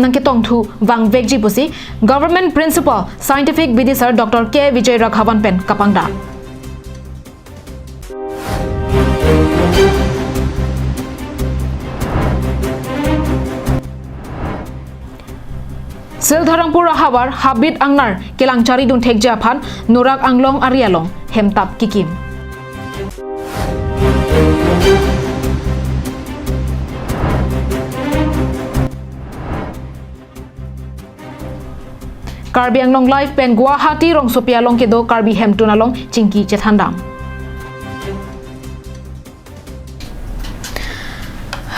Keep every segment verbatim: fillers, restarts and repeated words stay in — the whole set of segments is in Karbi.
nangketongthu vangvekji pusi Government Principal Scientific Bidisar Doctor K Vijay Raghavan pen kapangdak. Sildharampur ahavar habit angnar kelang charidun thekji aphan Nurak Anglong ari along hemtap kikim. Karbi Anglong Live pen Guwahati rongsopi along kedo Karbi hemtun along chingki chethandam.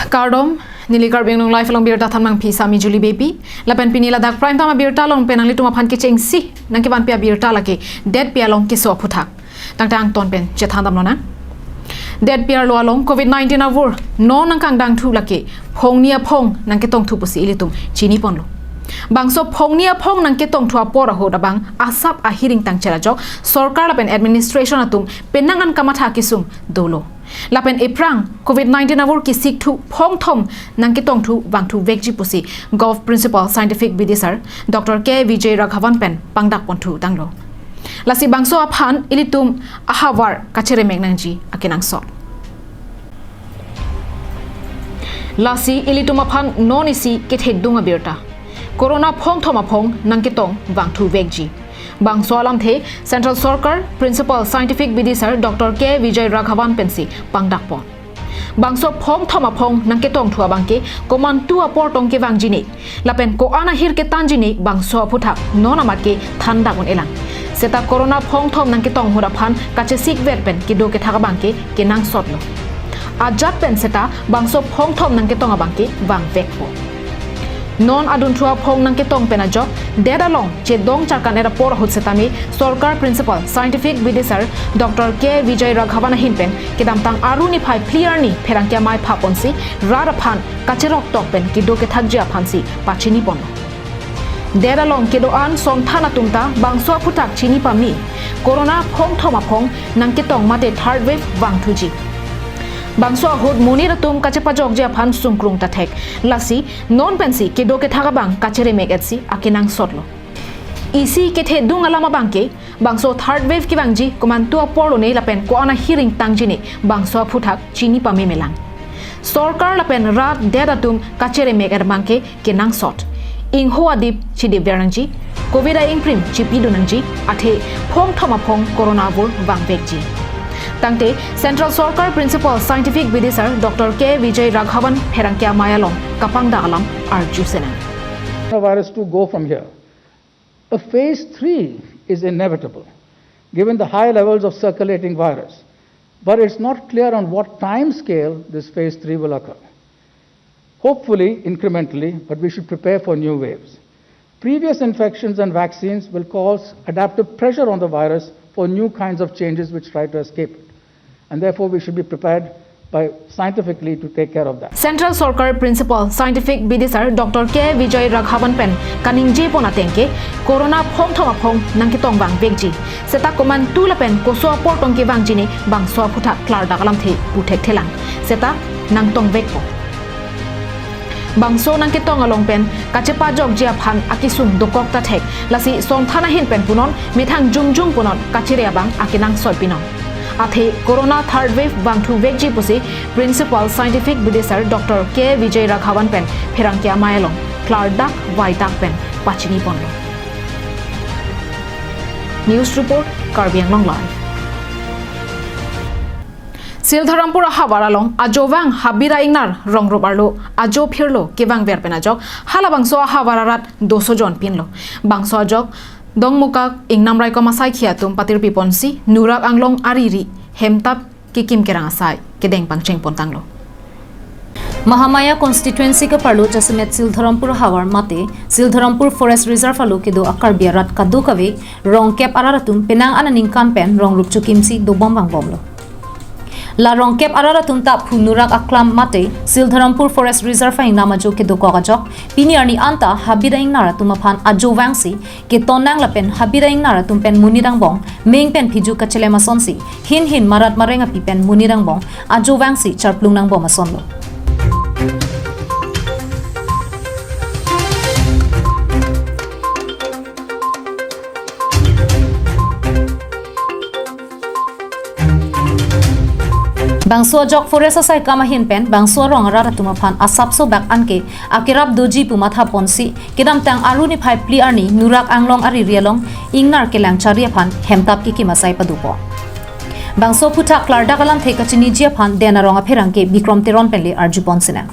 Kardom, neli Karbi Anglong Live along birta thanmangpi Sami Julie Beypi. Lapen pini ladak Prime Time abirta along pen nanglitum aphan kechengsi nangkevanpi abirta lake detpi along keso aphuthak. Tangte angton pen chethandam lonang. Detpi arlo along covid nineteen avur non nangkangdangthu lake phongni aphong nangketongthu pusi ilitum chiniponlo. Bangso phongni aphong nangketongthu apor ahut abang asap ahiring tangchera ajok sorkar lapen administration atum penang an kamatha kesung dolo. Lapen ephrang covid nineteen avur kisikthu phongthom nangketongthu vangthuvekji pusi Govt Principal Scientific Bidisar Doctor K Vijay Raghavan pen pangdakponthu tanglo. Lasi bangso aphan ilitum ahavar kacheremek nangji akenangsot. Lasi ilitum aphan non isi kethedung abirta. Corona phongthom aphong nangketong vangthuvekji. Bangso alamthe Central Sorkar Principal Scientific Bidisar Doctor K Vijay Raghavan pensi pangdakpon. Bangso phongthom aphong nangketongthu abangke komantu apor tong kevangji ne, lapen ko-an ahir ketanji ne bangso aphuthak non amat kethandak un-elang. Seta corona phongthom nangketong ahut aphan kachesikvet pen kedo kethak abangke kenangsotlo. Ajat pen seta bangso phongthom nangketong abangke vangvekpo. Non adunthu aphong nangketong pen ajok, det along chedong charkan-et apor ahut setame Sorkar Principal Scientific Bidisar Doctor K Vijay Raghavan ahin pen kedamtang Aru niphai phli arni pherangke amei phaponsi rat aphan kacheroktok pen kedo kethakji aphansi pachiniponlo. Det along kedo-an sonthan atum ta bangso aphuthak chini pame, corona phongthom aphong nangketong mate third wave vangthuji. Bangso ahut monit atum kachepajokji aphan sungkrung ta thek. Lasi non pensi kedo kethak abang kacheremek-etsi akenangsotlo. Isi kethedung alam abangke, bangso third wave kevangji komantu apor lone lapen ko-an ahiring tangji ne bangso aphuthak chini pame melang. Sorkar lapen rat det atum kacheremek-et abangke kenangsot. Ingho adip chidipver nangji, covid a-ingprim chipidun nangji, athe phongthom aphong corona avur vangvekji. Tangte Central Sorkar Principal Scientific Bidisar Doctor K Vijay Raghavan pherangke amei along kapangdak alam arju senang. Coronavirus to go from here. A phase three is inevitable, given the high levels of circulating virus, but it's not clear on what time scale this phase three will occur. Hopefully, incrementally, but we should prepare for new waves. Previous infections and vaccines will cause adaptive pressure on the virus for new kinds of changes which try to escape it. And therefore, we should be prepared by scientifically to take care of that. Central Sorkar Principal Scientific Bidisar Doctor K Vijay Raghavan pen kaningjepon atengke corona phongthom aphong nangketong vangvekji. Seta komantu lapen koso apor tong kevangji ne bangso aphuthak klardak alamthe puthekthelang. Seta nangtongvekpo. Bangso nangketong along pen kachepajokji aphan akesung dokok ta thek, lasi sonthan ahin pen punon, methang jongjong punon kachere abang akenangsot pinon. Athe corona third wave vangthuvekji pusi Principal Scientific Bidisar Doctor K Vijay Raghavan pen pherangke amei along klardak vaidak pen pachiniponlo. News report, Karbi Anglong Live. Sildharampur ahavar along ajovang habit a-ingnar rongrup arlo ajo phirlo kevangver pen ajok halabangso ahavar arat doso jonpinlo. Bangso ajok Dongmukak Ingnam Raikom asaikhi atum patirpiponsi Nurak Anglong ariri hemtap kikim kerang asai kedeng pangchengpontanglo. Mahamaya constituency keparlo jasemet Sildharampur ahavar mate Sildharampur Forest Reserve alo kedo a-Karbi arat kadokave rongkep arat atum penang aningkan pen rongrup chokimsi dobom vangbomlo. La rongkep arat atum ta phu Nurak Aklam mate Sildharampur Forest Reserve a-ingnam ajo kedokok ajok pini arni anta habit a-ingnar atum aphan ajo vangsi ketonang lapen habit a-ingnar atum pen monit angbong meng pen phiju kachelem asonsi hin hin marat mareng api pen monit angbong ajo vangsi charplung nangbom asonlo. Bangso ajok forest asai kam ahin pen bangso arong arat atum aphan asapso bak anke akerap doji pu matha ponsi, kedamtang Aru niphai phli arni Nurak Anglong ariri along ingnar kelang chari aphan hemtap kekim asai padopo. Bangso aphuthak klardak alamthe kachiniji aphan Den Arong apherangke Bikrom Teron pen le arjupon sinang.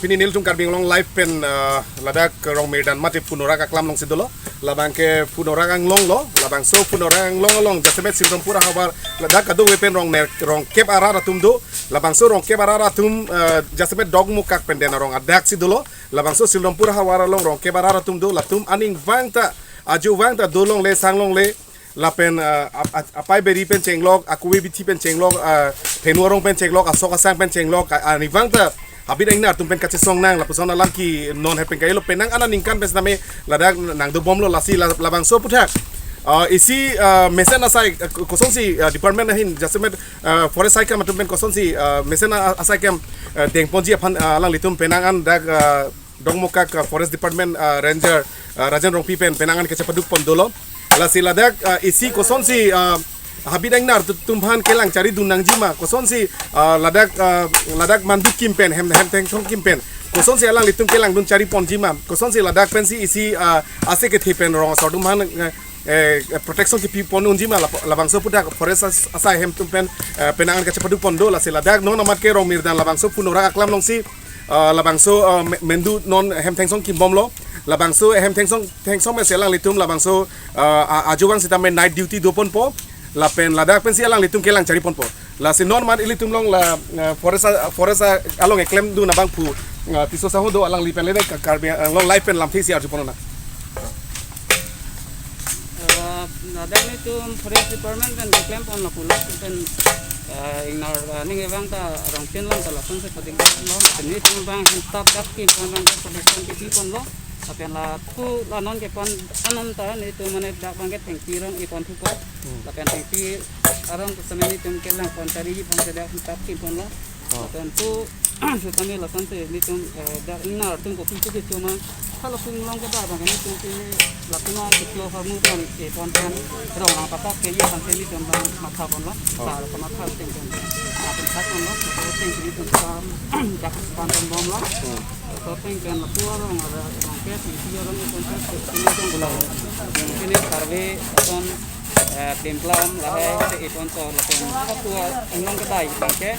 Pini nelitum Karbi Anglong Live pen, ah, ladak Rongmirdan mate Phu Nurak Aklam alongsi dolo. Labang ke Phu Nurak Anglong lo, labangso Phu Nurak Anglong along jasemet Silrampur ahavar ladak kadokave pen Rong Ner, Rongkep arat atum do. Labangso Rongkep arat atum, ah, jasemet Dongmukak pen Den Arong adaksi dolo. Labangso Silrampur ahavar along Rongkep arat atum do. Latum aning vangta, ajo vangta dolongle sanglongle, lapen, ah, ap-, ap-, apai beri pen chenglok, akuwe bithi pen chenglok, ah, phenu arong pen chenglok, asok asang pen chenglok, ah, aning vangta habit ingnar atum pen kachesong nang, lapuson alam ke non hepeng kailo penang aningkan pen sitame ladak nangdobomlo. Lasi la-, labangso aphuthak, ah, isi, ah, mesen asai, ah, kosonsi, ah, department ahin jasemet, ah, forest asai kam atum pen kosonsi, ah, mesen a-, asai kam, ah, dengponji aphan, ah, alanglitum penang an dak, ah, Dongmukak, ah, Forest Department, ah, Ranger, ah, Rajen Rongpi pen penang an kachepadukpon dolo. Lasi ladak, ah, isi kosonsi, ah, habit ingnar atum aphan kelang charidun nangjima, kosonsi, ah, ladak, ah, ladak mandu kim pen, hem, hem thengsong kim pen, kosonsi alanglitum kelangdun chariponjima, kosonsi ladak pensi isi, ah, ase kethe pen rong asor atum aphan, eh, eh, protection kepipon unjima, lap-, labangso aphuthak forest as-, asai hem atum pen, eh, penang an kachepadukpon do. Lasi ladak non amat ke Rongmirdan labangso Phu Nurak Aklam alongsi, ah, labangso, ah, me-, mandu non hem thengsong kimbomlo. Labangso hem thengsong, thengsong mesen alanglitum labangso, ah, a-, ajo vang sitame night duty doponpo. Lapen ladak pensi alanglitum kelang chariponpo. Lasi non amat ilitum along la, ah, forest a-, forest a-, along keklemdun abangphu, ah, Tisso saho do, alangli pen le Ka-, Karbi Anglong Live pen lamthe isi arjupon nang. Eh, ladak nelitum Forest Department pen keklemponlo pulo pen, eh, ingnar, eh, ning evang ta rongpin long ta lasonsi padinglo. Nelitum abang hemtap dak kim abang ta protection kepiponlo. Lapen la thu la non kepon anon ta nelitum mane dak abang ke thengpi arong ipon thupo. Hmm. Lapen thengpi arong ta sitame nelitum kelangpon chari aphan ta dak hemtap kimponlo. Oh. Lapen thu sitame lasonsi nelitum, eh, dak ingnar atum kopi kecho ma, hala pung long ke dak abang nelitum pini latum a kecho hormu pen kepon pen rong nangpatak ke ye aphan ke nelitum abang mathaponlo. Oh. Sa kamatha ateng pen, ah, pen saponlo. Ateng ke nelitum sa dak panton bomlo. Hmm. Ateng pen lapu arong ada abang ke, isi arong ipon pen ke nelitum pulo. Pini survey ason, eh, plim plam lahai se ipon so lapen lapu Anglong kedai abang ke.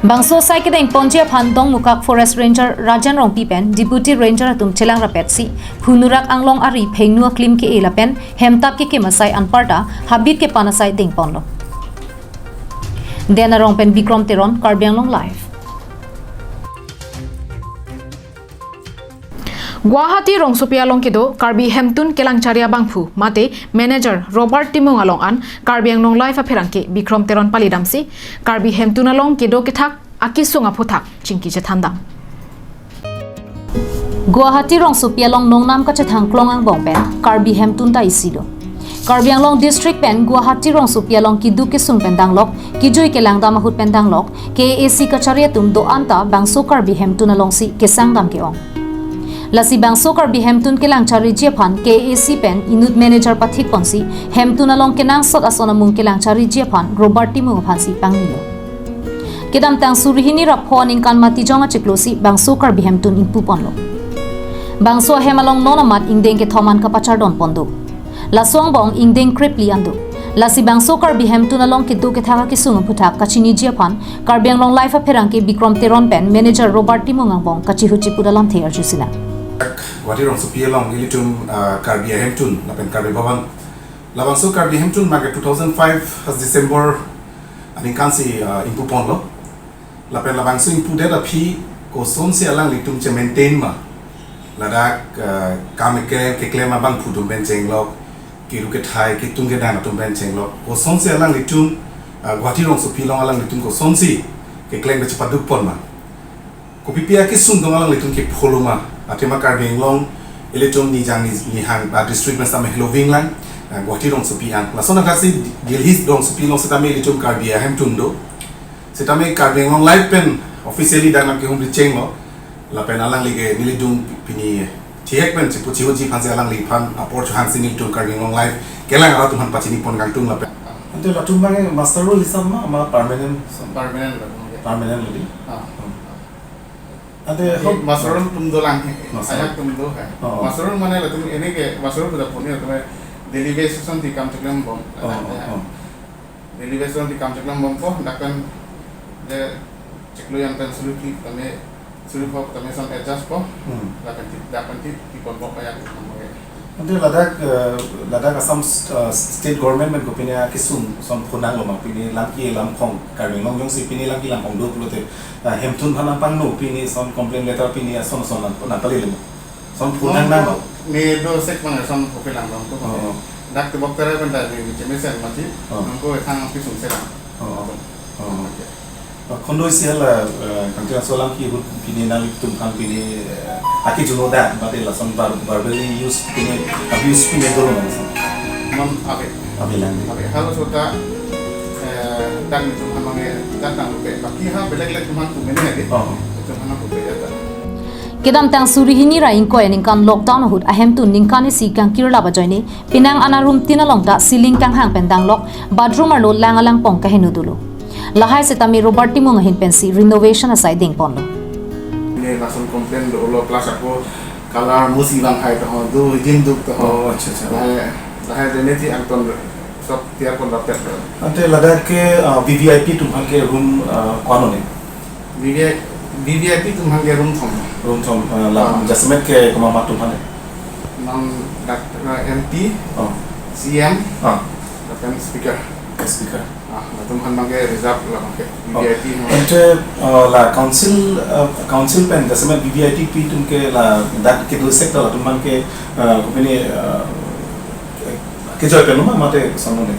Bangso asai kedengponji aphan Dongmukak Forest Ranger Rajen Rongpi pen Deputy Ranger atum chelang rapetsi Phu Nurak Anglong ari phengnu aklim ke-e lapen hemtap kekim asai anparta habit kepan asai dengponlo. Den Arong pen Bikrom Teron, Karbi Anglong Live. Guwahati rongsopi along kedo Karbi Hemtun kelangchari abangphu mate Manager Robert Timung along an Karbi Anglong Live apherangke Bikrom Teron palidamsi Karbi Hemtun along kedo kethak akesung aphuthak chingki chethandam. Guwahati rongsopi along nongnam kachethang klong angbong pen Karbi Hemtun ta isi do. Karbi Anglong District pen Guwahati rongsopi along keduk kesung pen danglok, kejui kelangdam ahut pen danglok, K A A C kachari atum do-an ta bangso Karbi Hemtun alongsi kesangdam ke-ong. Lasi bangso Karbi Hemtun kelangchariji aphan K A A C pen inut manager pathikponsi Hemtun along kenangsot ason amung kelangchariji aphan Robert Timung aphansi pangnilo. Kedamtang suri hini ra pho aningkan Matijong achiklosi bangso Karbi Hemtun ingpuponlo. Bangso ahem along non amat ingdeng kethom an kapachardonpon do. Laso angbong ingdeng krepli an do. Lasi bangso Karbi Hemtun along kedo kethak akesung aphuthak kachiniji aphan Karbi Anglong Live apherangke Bikrom Teron pen Manager Robert Timung angbong kachihu chipu alamthe arjusinang. Guwahati rongsopi along ilitum, ah, Karbi Ahemtun lapen Karbi Bhavan. Labangso Karbi Hemtun abangke two thousand five first December aningkansi, ah, ingpuponlo. Lapen labangso ingpudet aphi kosonsi alanglitum che-maintain ma. Ladak, ah, kam keklem, keklem abangphu atum pen chenglok, keru kethai, ketung kedang atum pen chenglok. Kosonsi alanglitum, ah, Guwahati rongsopi along alanglitum kosonsi keklem kechepadukpon ma. Kopipi akesung dong alanglitum ke-follow ma. Athema Karbi Anglong ilitum nijang ni, nihang, ah, district pen sitame heloving lang, ah, Guwahati rongsopi an. Lason athasi Delhi rongsopi along sitame ilitum Karbi Ahemtun do. Sitame Karbi Anglong Live pen officially dak nangkehumri chenglo. Lapen alangli ke neli adung pini thihek pen chipu chihuji aphansi alangliphan apor chohangsi nelitum Karbi Anglong Live kelang arat atum aphan pachinipon kangtung lapen. Ante latum abang master roll hisap ma, ma permanent? Permanent latum ke. Permanent lagi. Ah. Hmm. Ante, ante hok master roll atum dolang he. Master roll. Ajak atum do he. Oh. Master roll mane latum ini ke master roll pu lapu ni latum daily basis along ti kam cheklembom. Oh, oh, oh. Daily basis along ti kam cheklembompo, dak pen je chiklo jang pen suri phli tame, suri phli tame lason adjust po. Hmm. Dak pen ti, dak pen ti, ti ponpo kayak kamu ya. Ante ladak, eh, ladak Assam, eh, state government pen kopine akesung lason phonanglo ma, pine lamki lamkhong, Karbi Anglong jongsi pine lamki lamkhong do pulote, eh, hemtun aphan nangpangno, pine lason complaint letter pine lason lason nang, nangpalelo ma? Lason phonang nang. Ne do sek mana lason kopine lang dong tu. Oh. Dak tebok tera pen dak ne chemesen mati. Oh. Nangko ethang pi sung selang. Oh. Oh. Oke. Ah, khondoi isi hala, eh, kangti laso alam ke ahut pine nanglitum aphan pine, eh, akejuno dak, mate lason ver-, verbally use pine, abuse pine dolo nang lason? Non ave. Ave lang. Ave. Halaso ta, eh, dak netum aphan mane, dak tangpe. Baki ha belek belek atum aphan pu mene ave. Oh. Netum aphan pu pe ya ta. Kedamtang suri hini ra ingkoi aningkan lockdown ahut ahemtun ningkan isi kangkirlap ajoine penang ana room tin along ta ceiling kanghang pen danglok, bathroom arlo lang alang pong kaheno dolo. Lahai setame Robert Timung ahin pensi renovation asai dengponlo. Ne lason complaint dolo plus ako color musi lang hai to ho, do jin duk to ho. Oh, acha, acha. Lahai, lahai drainage angton sok tiar pon dapet lo. Ante ladak ke, ah, V V I P atum aphan ke room, ah, ko-an lo ne? V V I P, V V I P atum aphan ke room thom. Room thom, ah, la, ah, jasemet ke komat komat atum aphan ne? Non dak, ah, M P, ah, C M, ah, lapen speaker. Speaker. Ah, latum aphan abang ke reserve lo abang ke, ah, V V I P. Ante, ah, la council, ah, council pen jasemet V V I P atum ke ladak kedo sek ta latum aphan ke, ah, kopine, ah, kejoi pen lo ma mate lason lo ne?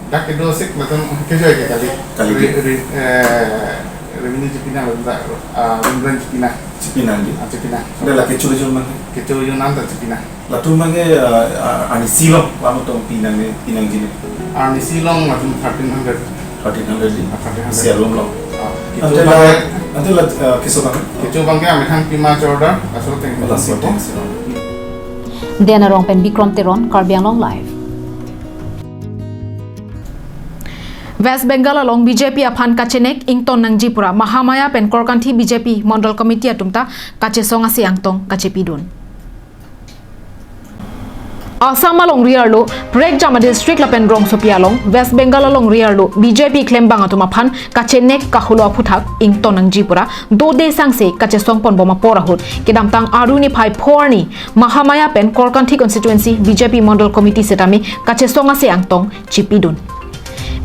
Dak kedo sek latum kejoi ke kali. Kali. Re-, re-, eh, revenue chepinang latum dak, ah, room rent chepinang. Chepinang di? Ah, chepinang. Ante la kecho jun ma? Kecho jun anta chepinang. Latum abang ke, ah, ah, arnisi along, latum pinang ne, pinangji ne? Arnisi along latum thirteen hundred. Thirteen hundred di? Ah, thirteen hundred. Isi a-room along. Ah, ante kecho la, abang ke, ante la, ah, keso abang? Kecho abang ke amethang pima chorda, laso ateng. Laso ateng si. Dena Rongpen, Bikram Teron, Karbi Anglong Live. West Bengal along B J P aphan kachenek ington nangji pura Mahamaya pen Korkanthi B J P Mondol Committee atum ta kachesong ase angtong kachepidun. Assam alongri arlo prekjam a-district lapen rongsopi along West Bengal alongri arlo B J P klembang atum aphan kachenek kaholo aphuthak ington nangji pura dode sangse kachesong ponbom apor ahut kedamtang Arni phai pho arni Mahamaya pen Korkanthi constituency B J P Mondol Committee setame kachesong ase angtong chepidun.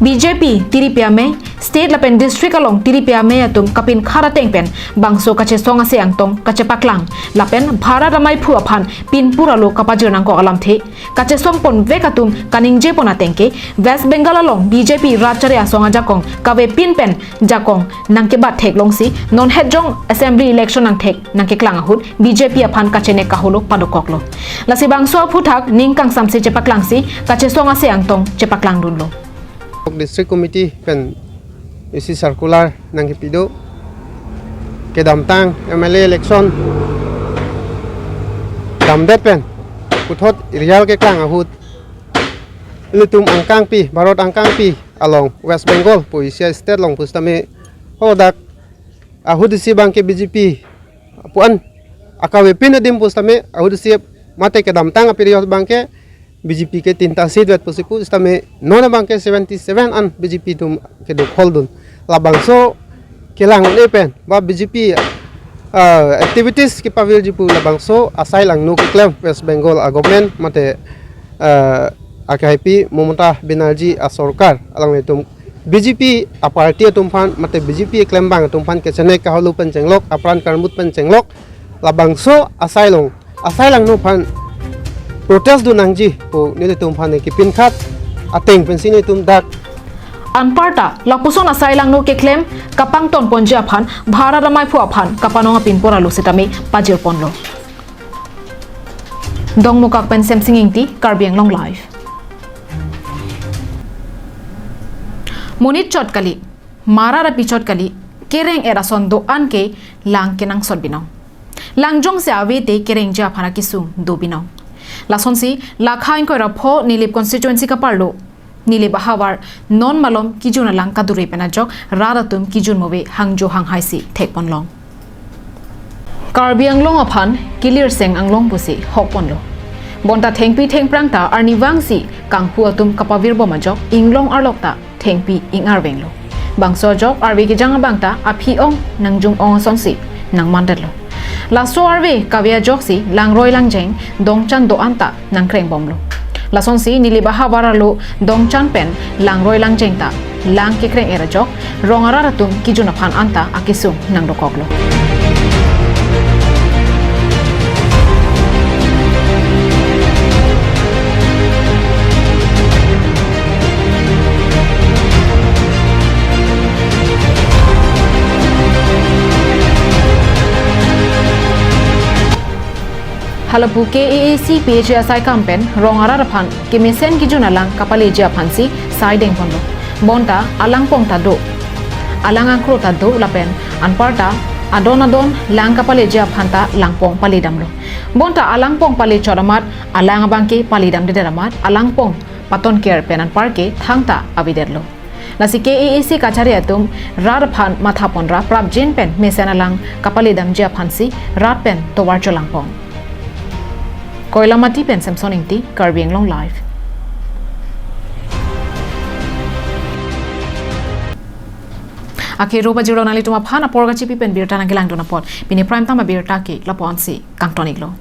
B J P tiripi amei, state lapen district along tiripi amei atum kapinkhat ateng pen bangso kachesong ase angtong kachepaklang lapen Bharat amaiphu aphan pinpur alo kapajir nangkok alamthe kachesong ponvek atum kaningje pon ateng ke West Bengal along B J P rat chari asong ajakong kavepin pen jakong nangkebat theklongsi non hetjong assembly election nangthek nangkeklang ahut B J P aphan kachenek kaholo padokoklo. Lasi bangso aphuthak ning kangsamse chepaklangsi kachesong ase angtong chepaklangdunlo. District Committee pen isi circular nangkepi do. Kedamtang M L A election damdet pen puthot area keklang ahut ilitum angkangpi, Bharat angkangpi along West Bengal pu isi a-state along pusitame hadak ahut isi abang ke B J P pu-an akavepin adim pusitame ahut isi mate kedamtang a-period abang ke B J P ke tinta seat vet pusi pusitame non abang ke seventy seven an B J P atum kedo kholdun. Labangso kelang un-e pen ba B J P, ah, activities kepavirji pu labangso asai langno keklem West Bengal a-government mate, ah, akaipi Mamata Banerjee asorkar alanglitum B J P a-party atum aphan mate B J P klembang atum aphan kechenek kaholo pen chenglok, apran karmut pen chenglok, labangso asai long, asai langno aphan protest dun nangji pu nelitum aphan kepinkhat ateng pensi nelitum dak. Anparta lapuson asai langno keklem kapangton ponji aphan Bharat amaiphu aphan kapanong apinpur alo setame pajir ponlo. Dongmukak pen Semsing Ingti, Karbi Anglong Live. Monit chot kali, mara rapi chot kali, kereng er ason do-an ke lang kenangsot binong. Lang jongsi ave te kerengji aphan akesung do binong. Lasonsi, lakha ingkoi ra pho Nilip constituency kaparlo Nilip ahavar non malom kejun alang kadure pen ajok rat atum kejun move hangjo hanghai si thekponlong. Karbi Anglong aphan kelirseng anglong pusi hokponlo. Bonta thengpi thengphrang ta arnivang si kanghu atum kapavirbom ajok inglong arlok ta thengpi ing-arvenglo. Bangso ajok arve kejang abang ta aphi-ong nangjung-ong asonsi nangmandetlo. Laso arve kave ajoksi langroi langjeng dongchan do-an ta nangkrengbomlo. Lasonsi Nilip ahavar arlo dongchan pen langroi langjeng ta lang kekreng-er ajok rong arat atum kejun aphan anta akesung nangdokoklo. Halapu K A A C P H A saikam pen rong arat aphan kemesen kejun alang kapaleji aphansi saidengponlo. Bonta alangpong ta do, alang angkro ta do lapen anparta adon adon lang kapaleji aphanta langpong paledamlo. Bonta alangpong palechot amat, alang abangke paledamdedet amat alangpong patonker pen anparke thangta avedetlo. Lasi K A A C kachari atum rat aphan mathaponra prapjin pen mesen alang kapaledamji aphansi rat pen tovar cholangpon. Koilamati pen Samson Ingti, Karbi Anglong Live. Akhir roba jiro nanglitum aphan apor kachipi pen birta nangkelangdun apot. Pini prime time abirta ke lapu-ansi kangton-iklo.